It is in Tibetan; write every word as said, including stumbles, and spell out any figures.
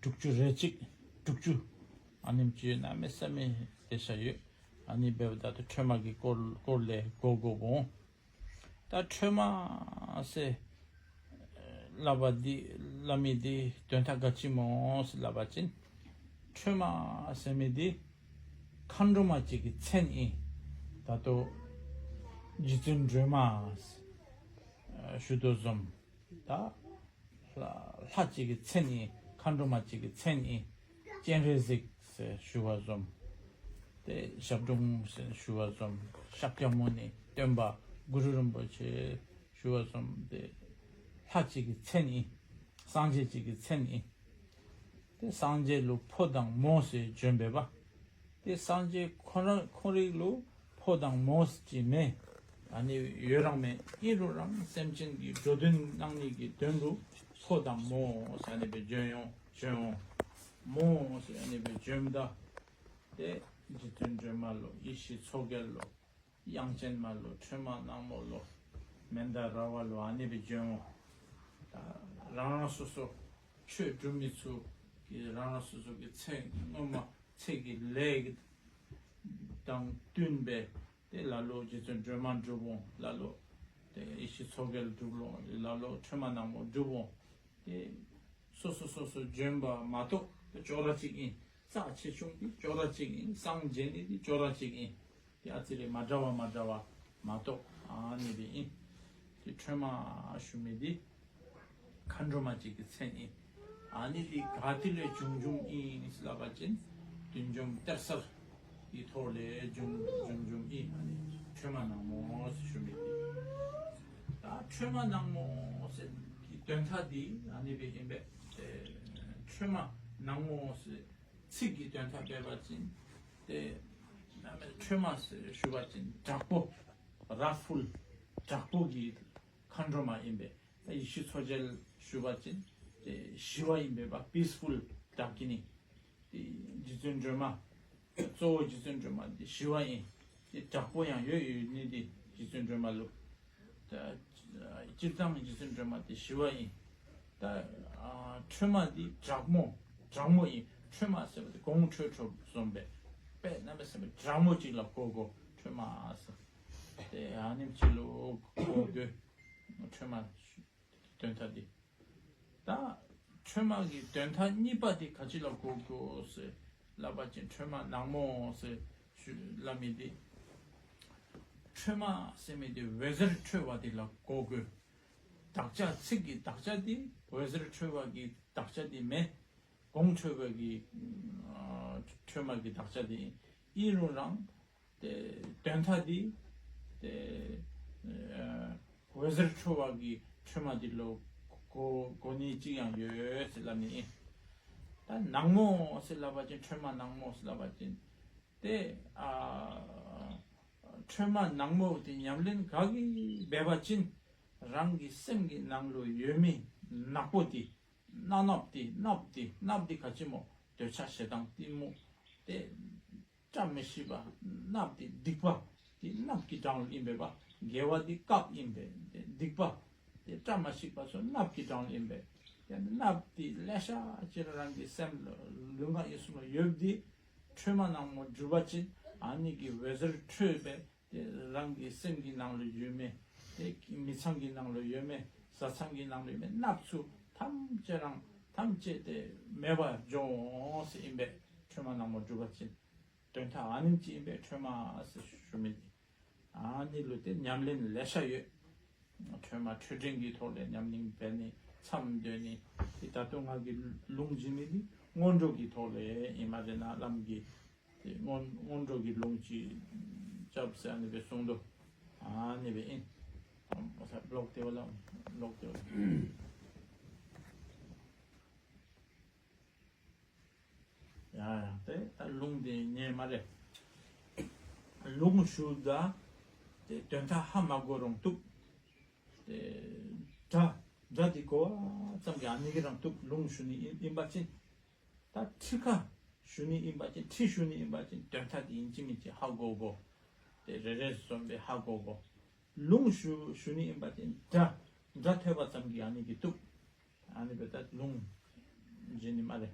དྲུག་ཅུ་རེ་གཅིག་དྲུག་ཅུ། ཨ་ནེམ་ཅིག་ཡོད། གནམ་མེད་ས་མེད་དེ་ཤ་ཡོད། ཨ་ནི་འབེབས་ད་དུ་ཁྲོས་མ་གི་སྐོར་སྐོར་ལས་གོ་དགོས་བོ། ད་ཁྲོས་མ་ཟེར་ལབ་པ་འདི་ལབ་མི་འདི་དོན་དག་ག་ཅི་མོ་ཟེར་ལབ་པ་ཅིན། ཁྲོས་མ་ཟེར་མི་འདི་མཁའ་འགྲོ་མ་གཅིག་གི་མཚན་ཨིན། ད་དུ་རྗེ་བཙུན་སྒྲོལ་མ་ཞུ་དོ་བཟུམ། ད་ལྷ་ལྷ་གཅིག་གི་མཚན་ཨིན། མཁའ་འགྲོ་མ་གཅིག་གི་མཚན་ཨིན། སྤྱན་རས་གཟིགས་ཟེར་ཞུ་བ་བཟུམ། དེ་ཞབས་དྲུང་ཟེར་ཞུ་བ་བཟུམ། ཤཱཀྱ་མུ་ནི་སྟོན་པ་གུ་རུ་རིན་པོ་ཆེ་ཞུ་བ་བཟུམ། དེ་ལྷ་གཅིག་གི་མཚན་ཨིན། སངས་རྒྱས་གཅིག་གི་མཚན་ཨིན། དེ་སངས་རྒྱས་ལུ་ཕོ་དང་མོ་ཟེར་བྱོན་པས་པ། དེ་སངས་རྒྱས་ཁོ་རང་ཁོ་རིག་ལུ་ཕོ་དང་མོ་ཟེར་གྱི་མེད། ཨ་ནི་ཡོད་རང་མེད། ཨིན་རུང་རང་སེམས་ཅན་གྱི་འགྲོ་དོན་གནང་ནི་གི་དོན་ལུ་ཕོ་དང་མོ་ཟེར་ཨ་ནི་སྦེ་བྱོན་ཡོང་བྱོན་ཡོང་། མོ་ཟེར་ཨ་ནི་སྦེ་བྱོནམ་ད། དེ་རྗེ་བཙུན་སྒྲོལ་མ་ལོ་ཡེ་ཤེས་མཚོ་རྒྱལ་ལོ། དབྱངས་ཅན་མ་ལོ། ཁྲོས་མ་ནག་མོ་ལོ། མན་དཱ་ར་བ་ལོ། ཨ་ནི་སྦེ་བྱོན་འོང་། ད་རང་རང་སོ་སོ་ཆོས་སྒྲུབ་མི་ཚུ་གི་རང་རང་སོ་སོ་གི་ཚེ་སྔོན་མ་ཚེ་གི་ལས་ཀྱི་དང་བསྟུན་པའི་དེ་ལ་ལོ་རྗེ་བཙུན་སྒྲོལ་མ་སྒྲུབ་འོང་། ལ་ལོ་དེ་ཡེ་ཤེས་མཚོ་རྒྱལ་སྒྲུབ་འོང་། ལ་ལོ་ཁྲོས་མ་ནག་མོ་སྒྲུབ་འོང་། དེ་སོ་སོ་སོ་སོ་བྱོན་པ་མ་གཏོགས་དེ་ཅོག་ར་གཅིག་ཨིན། རྩ་ཆེ་ཆུང་དེ་ཅོག་ར་གཅིག་ཨིན། སངས་རྒྱས་ནི་དེ་ཅོག་ར་གཅིག་ཨིན། དེ་ཨ་ཙི་རེ་མ་འདྲ་བ་མ་འདྲ་བ་མ་གཏོགས་ཨ་ནི་སྦེ་ཨིན། དེ་ཁྲོས་མ་ཞུ་མི་དེ་མཁའ་འགྲོ་མ་གཅིག་གི་མཚན་ཨིན། ཨ་ནི་དེ་ག་ཏེ་ལས་བྱུང་བྱུངམ་ཨིན་ཟེར་ལབ་པ་ཅིན་བདུད་འཇོམས་གཏེར་གསར་གྱི་ཐོག་ལས་བྱུང་བྱུང་བྱུངམ་ཨིན། ཨ་ནི་ཁྲོས་མ་ནག་མོ་ཟེར་ཞུ་མི་དེ། ད་ཁྲོས་མ་ནག་མོ་ཟེར་གྱི་དོན་དག་དེ་ཨ་ནི་སྦེ་ཨིན་པས། དེ་ཁྲོས་མ་ནག་མོ་ཟེར་ཚིག་གི་དོན་དག་འབད་བ་ཅིན་དེ་ཁྲོས་མ་ཟེར་ཞུ་བ་ཅིན་དྲག་པོ་ར་ཕུལ་དྲག་པོ་གི་མཁའ་འགྲོ་མ་ཨིན་པས། ད་ཡེ་ཤེས་མཚོ་རྒྱལ་ཞུ་བ་ཅིན་དེ་ཞི་བ་ཨིན་པས་པ། པིས་ཕུལ་དྲག་གི་ནི། དེ་རྗེ་བཙུན་སྒྲོལ་མ་གཙོ་བོ་རྗེ་བཙུན་སྒྲོལ་མ་དེ་ཞི་བ་ཨིན། དེ་དྲག་པོ་ཡང་ཡོད་ཡོད་ནི་དེ་རྗེ་བཙུན་སྒྲོལ་མ་ལུ། ད་སྤྱིར་བཏང་རྗེ་བཙུན་སྒྲོལ་མ་དེ་ཞི་བ་ཨིན། ད་ཨ་ཁྲོས་མ་དེ་དྲག་མོ་དྲག་མོ་ཨིན། ཁྲོས་མ་ཟེར་བ་དེ་གོང་ཁྲོས་ཁྲོས་བཟུམ་སྦེ་དཔེ་གནམ་མེད་ས་མེད་དྲག་མོ་ཅིག་ལ་གོ་དགོ། ཁྲོས་མ་ཟེར་དེ་ཨ་ནེམ་ཅིག་ལུ་གོ་དགོ། ཁྲོས་མ་དོན་དག་འདི། ད་ཁྲོས་མ་གི་དོན་དག་གཉིས་པ་དེ་ག་ཅི་ལ་གོ་དགོ་ཟེར་ལབ་པ་ཅིན་ཁྲོས་མ་ནག་མོ་ཟེར་ཞུ་ལབ་མི་དེ། ཁྲོས་མ་ཟེར་མི་དེ་འོད་ཟེར་འཕྲོ་བ་དེ་ལ་གོ་དགོས། དག་ཆ་ཚིག་གི་དག་ཆ་དེ་འོད་ཟེར་འཕྲོ་བ་གི་དག་ཆ་དེ་མེན། གོང་འཕྲོས་པ་གི་ཨ་ཁྲོས་མ་གི་དག་ཆ་དེ་ཨིན་རུང་རང་དེ་དོན་དག་དེ་དེ་ཨ་འོད་ཟེར་འཕྲོ་བ་གི་ཁྲོས་མ་དེ་ལུ་གོ་གོ་ནི་གཅིག་ཡང་ཡོད་ཟེར་ལབ་ནི་ཨིན། ད་ནག་མོ་ཟེར་ལབ་པ་ཅིན་ཁྲོས་མ་ནག་མོ་ཟེར་ལབ་པ་ཅིན་དེ་ཨ་ཁྲོས་མ་ནག་མོ་དེ་ཉམས་ལེན་ག་གིས་འབད་བ་ཅིན་རང་གི་སེམས་ཀྱི་ནང་ལུ་ཡོད་མི་ནག་པོ་དེ་ནག་ནོག་དེ་ནགཔ་དེ་ནགཔ་དེ་ག་ཅི་སྨོ། འདོད་ཆགས་ཞེ་སྡང་གཏི་མུག་དེ་བཀྲ་མི་ཤིས་པ། ནགཔ་དེ་སྡིག་པ་དེ་ནགཔ་གི་གྲངས་ལུ་ཨིན་པས་པ། དགེ་བ་དེ་དཀརཔོ་ཨིན་པས། དེ་སྡིག་པ་དེ་བཀྲ་མ་ཤིས་པ་ཚུ་ནགཔ་གི་གྲངས་ལུ་ཨིན་པས། དེ་ནགཔ་དེ་ལེ་ཤ་ཅིག་རང་གི་སེམས་ལུ་ལུས་ངག་ཡིད་གསུམ་ལུ་ཡོདཔ་དེ་ཁྲོས་མ་ནག་མོ་སྒྲུབ་པ་ཅིན་ཨ་ནི་གི་འོད་ཟེར་འཕྲོས་པས། དེ་རང་གི་སེམས་ཀྱི་ནང་ལུ་ཡོད་མི་དེ་མི་ཚང་གི་ནང་ལུ་ཡོད་མི་བཟའ་ཚང་གི་ནང་ལུ་ཡོད་མི་ནགཔ་ཚུ་ཐམས་ཅད་རང་ཐམས་ཅད་དེ་མེད་པར་འགྱོ་འོང་ཟེར་ཨིན་པས། ཁྲོས་མ་ནག་མོ་སྒྲུབ་པ་ཅིན་དོན་དག་ཨ་ནེམ་ཅིག་ཨིན་པས། ཁྲོས་མ་ཟེར་ཞུ་མི་དེ་ཨ་ནི་ལུ་དེ་ཉམས་ལེན་ལེ་ཤ་ཡོད། ཁྲོས་མ་འཕྲོས་འདྲེན་གྱི་ཐོག་ལས་ཉམས་ལེན་འབད་ནི་མཚམས་སྡོད་ནི་དེ་ད་དུང་ང་གིས་ལུང་བྱིན་མི་དེ་སྔོན་འགྲོ་གི་ཐོག་ལས་ཨིན་མ་རེ་ན་བླམ་གིས། དེ་སྔོན་སྔོན་འགྲོ་གི་ལུང་ཅིག་རྐྱབ་ཟེར་ཨ་ནི་སྦེ་གསུངས་འདུག་ཨ་ནི་སྦེ་ཨིན། ཨ་ས་ལོག་སྟེ་བ་ལ་ལོག་སྟེ་བ་ལ། ཡ་ཡ་དེ་ད་ལུང་དེ་ཉན་མ་རེ། ལུང་ཞུ་ད་དེ་དོན་དག་ཧ་མ་གོ་རུང་བཏུབ། དེ་སྒྲ་སྒྲ་དེ་གོ་བ་ཙམ་གྱིས་ཨ་ནི་གི་རང་བཏུབ། ལུང་ཞུ་ནི་ཨིན་ཨིན་པ་ཅིན། ད་ཁྲིད་ཁ་ཞུ་ནི་ཨིན་པ་ཅིན་ཁྲིད་ཞུ་ནི་ཨིན་པ་ཅིན་དོན་དག་དེ་ཨིན་ཅི་མིན་ཅི་ཧ་གོ་དགོ། དེ་རེ་རེ་བཟུམ་སྦེ་ཧ་གོ་དགོ། ལུང་ཞུ་ཞུ་ནི་ཨིན་པ་ཅིན་སྒྲ་སྒྲ་ཐོས་པ་ཙམ་གྱིས་ཨ་ནི་གི་བཏུབ། ཨ་ནི་སྦེ་ད་ལུང་བྱིན་ནི་མ་རེ།